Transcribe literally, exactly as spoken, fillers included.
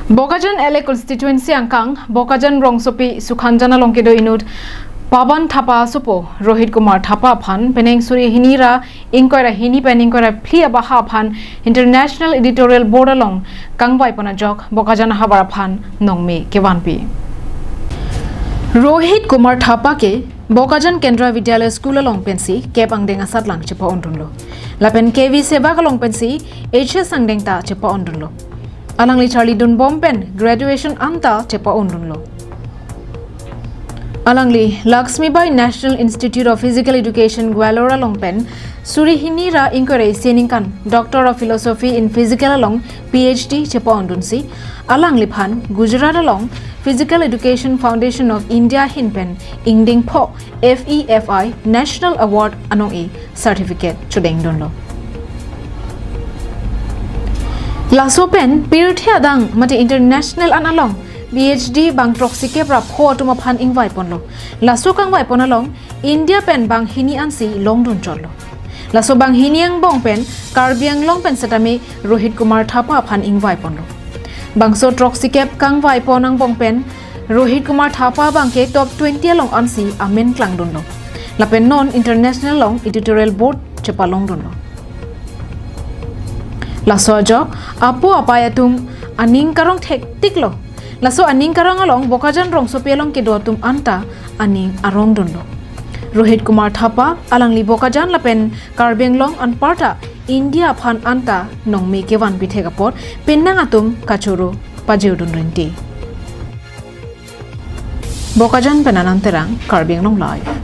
Bokajan L A constituency angkang Bokajan rongsopi Sukhanjan along kedo inut Paban Thapa asopo Rohit Kumar Thapa aphan penang suri hini ra ingkoi ra hini pen ingkoi ra phli abaha aphan International Editorial Board along kangvai pon ajok Bokajan ahavar aphan nongme kevanpi. Rohit Kumar Thapa ke Bokajan Kendra Vidyalaya School along pensi kep angdeng asatlang chepa-ondunlo. Lapen K V Sevak along pensi H S angdeng ta chepa-ondunlo. Alangli charlidunbom pen graduation anta chepa-ondunlo. Alangli Laxmibai National Institute of Physical Education Gwalior along pen suri hini ra ingkoi ra isi aningkan Doctor of Philosophy in Physical along P H D chepa-ondunsi alangliphan Gujarat along Physical Education Foundation of India ahin pen ingdeng pho F E F I National Award anong-e certificate chodengdunlo. Laso pen pirthe adang mate international an along P H D bang throksi kep ra pho atum aphan ingvai ponlo. Laso kangvai pon along India pen bang hini ansi longdun chotlo. Laso bang hini angbong pen Karbi Anglong pen setame Rohit Kumar Thapa aphan ingvai ponlo. Bangso throksi kep kangvai pon angbong pen Rohit Kumar Thapa bangke top twenty along ansi amen klangdunlo. Lapen non international along editorial board chepalongdunlo. Laso ajok apo apai atum aning karong thektiklo. Laso aning karong along Bokajan rongsopi along kedo atum anta aning arongdunlo. Rohit Kumar Thapa alangli Bokajan lapen Karbi Anglong anparta India aphan anta nongme kevanpi thek apot penang atum kachoro pajirudun rinti. Bokajan pen Anand Terang, Karbi Anglong Live.